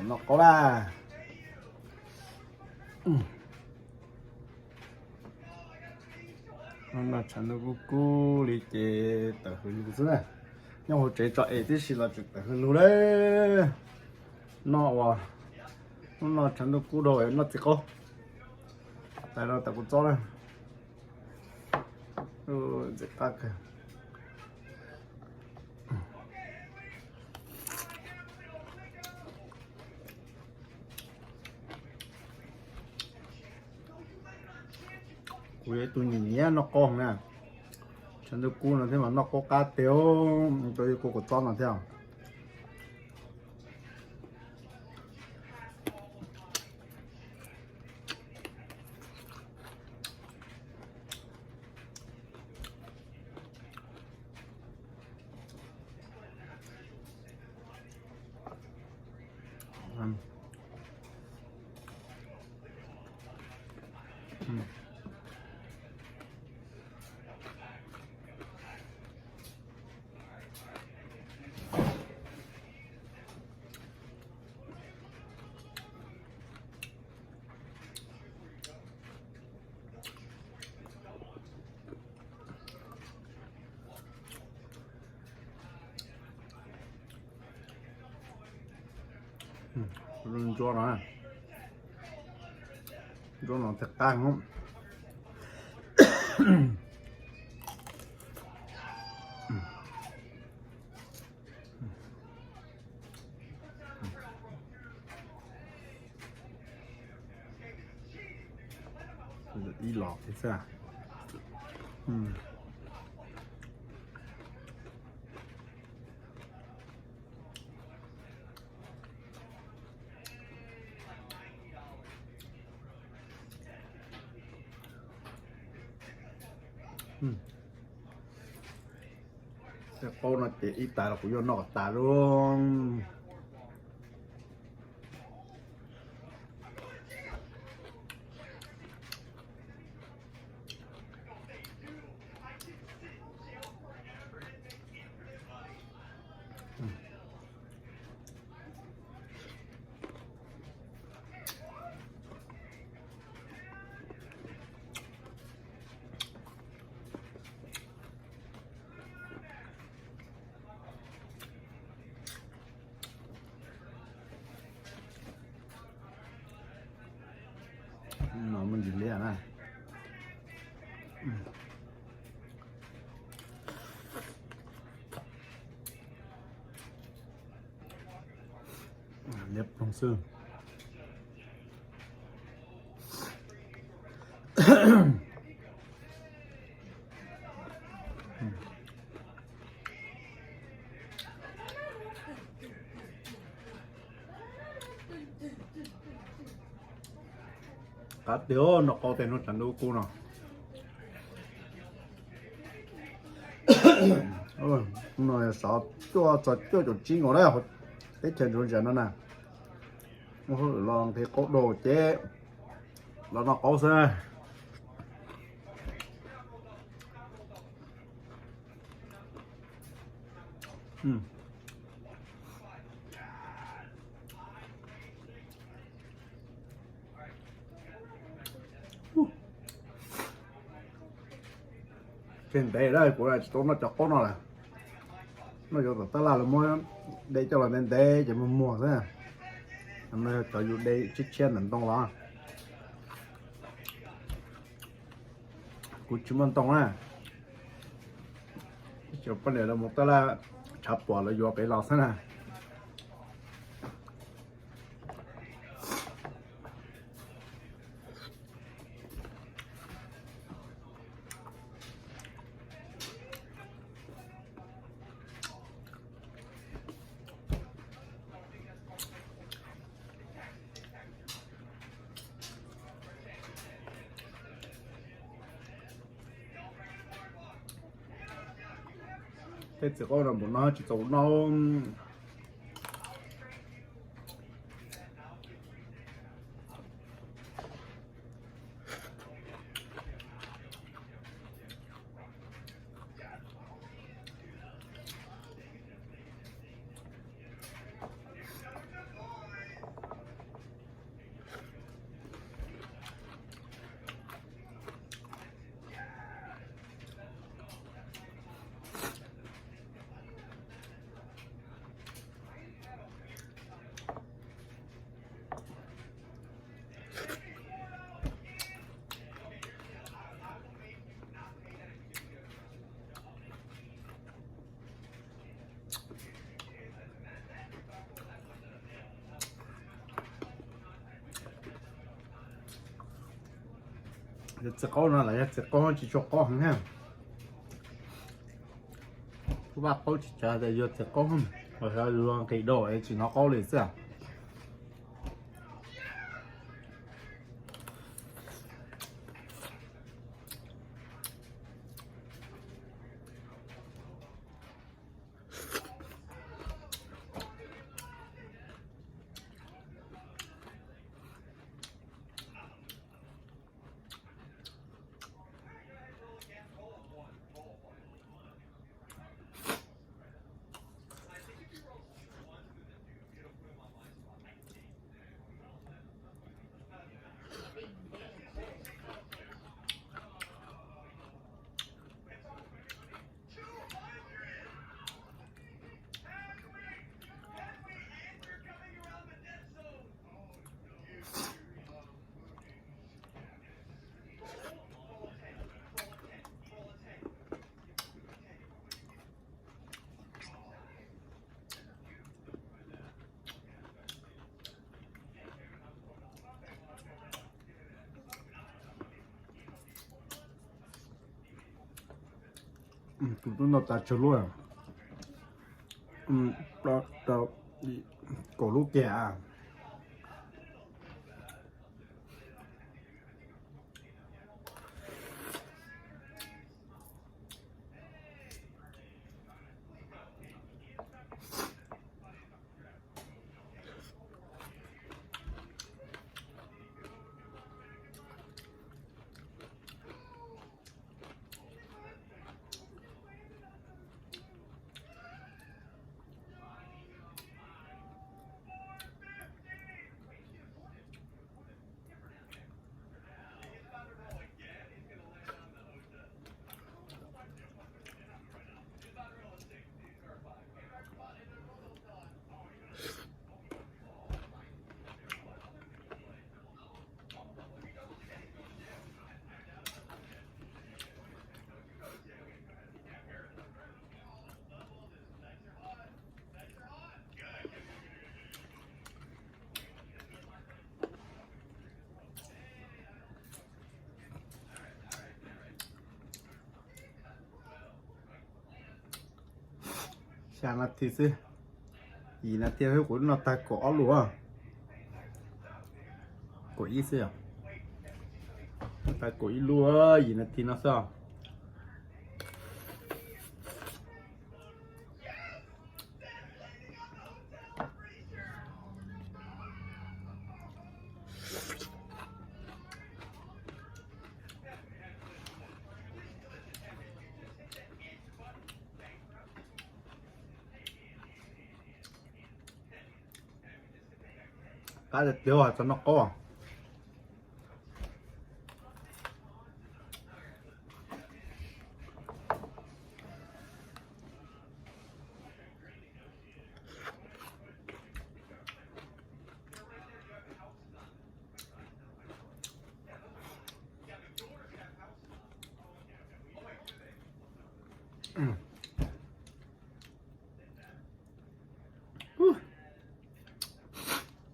Noj qaub laj. Noj tshav ntuj kub kub li ces tawm hws lug xwb na. Nyob hauv tsev tso es tib si los tseem tawm hws lug lawm. Noj ua, noj tshav ntuj kub dhau noj txiv qaub. Tais no tawm kuv txob na. Ntxim qab kawg. Kuv yog ib tug nyiam nyiam noj qaub na. Tshav ntuj kub no thiab mas noj qaub qab tiag, rau kuv kuv txob no thiab. Ntsuab no, ntsuab no thiaj qab. Ib los thiab xwb. Tej qaub no ces ib tas los kuv yuav noj kom tas lauj. No muaj ntsis liab na. Liab ploog xwb. Qab tiag, noj qaub tej hnub tshav ntuj kub no. No sov cuaj txog cuaj caum tsib nkaus na, teb chaws ntsuav ntsia no na. Los nqhis qaub dua ces los noj qaub xwb. Tseg ntev lawm, kuv tsis tau noj cov qaub no lawm. Noj cov tom tab laj los muab de coj los ntev ntev ces muag muag xwb. No yog cov yus de tshiab tshiab ntawm ntoo los. Kuv tsis muaj ntoo na. Cov poj niam lawv mus tab laj tshav puam lawv yuav pem los xwb na. Tej txiv qaub no npaum no tsis txaus noj. Yog txiv qaub no los yog txiv qaub tsis tshua qaub heev na. Kuv vaj qaub tsis tsav tias yog txiv qaub, los yog luag nqis daus es tsis hnov qaub li xwb. Tus tub no tas tsawg lub? Kaum lub kiag. Xya nas this xwb. Yim nas this, kuv no tag kaum ob lub. Kaum ib xwb. Tag kaum ib lub, yim nas this no xwb. Qab tiag tiag txog noj qaub.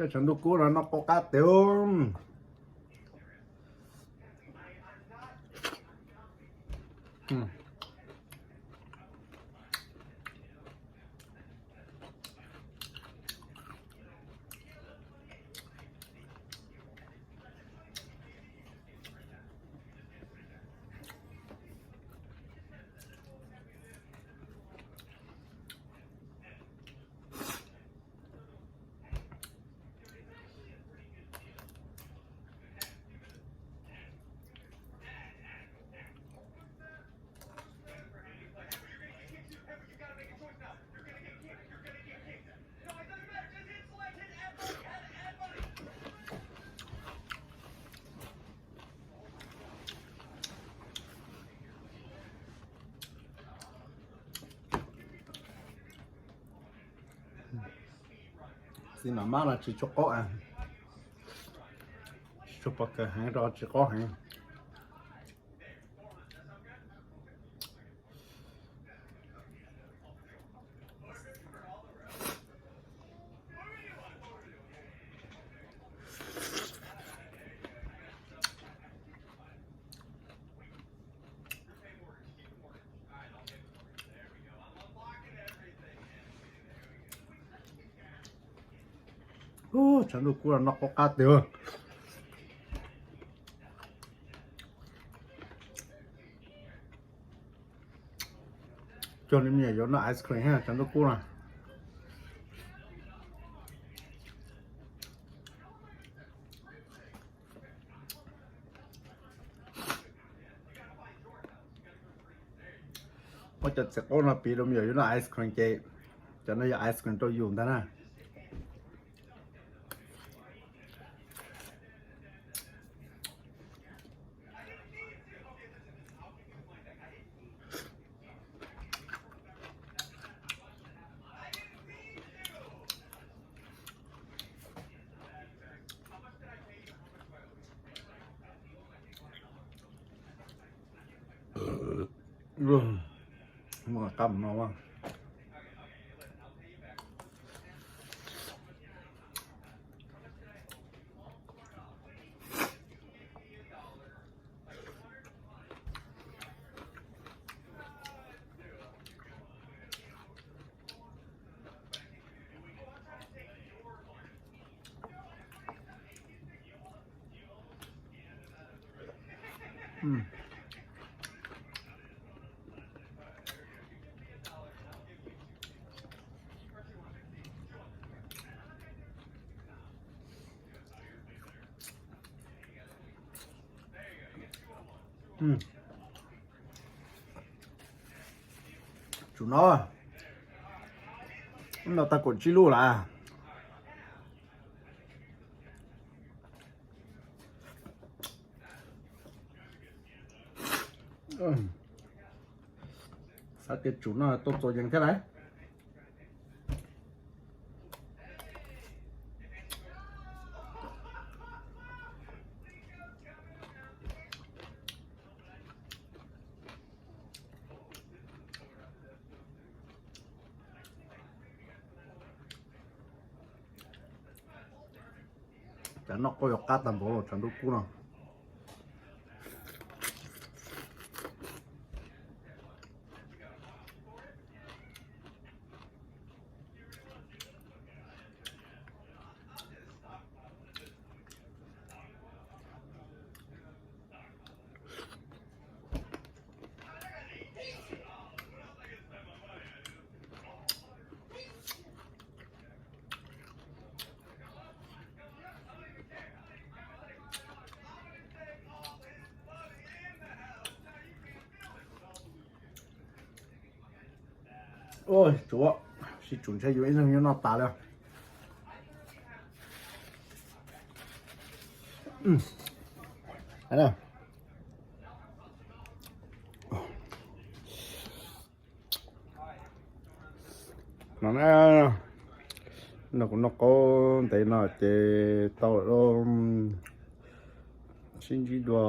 Tej tshav ntuj kub no noj qaub qab tiag. Txiv mam mab no tsis tshua qaub, tsis tshua pom kawg heev rau tsis qaub heev. Tshav ntuj kub no noj qab qab tiag. Cog li me nyuam yuav noj ice cream ha, tshav ntuj kub no. Muab cov txiv qaub no piv rau me nyuam yuav noj ice cream ces cov no yog ice cream rau yus ntag na. Muab qab mus no. Tsum no, no tau kaum tsib lub lawm. Xav tias tsum no tuaj txuas yees thiab lawm. Cas noj qab yuav qab tag npaum los tshav ntuj kub no. Ua, tsum, sib tsum ntshe yus ib leeg yuav noj tas li. No na, no kuv noj qaub ntev no ces tau lawm. Sib ntsib dua.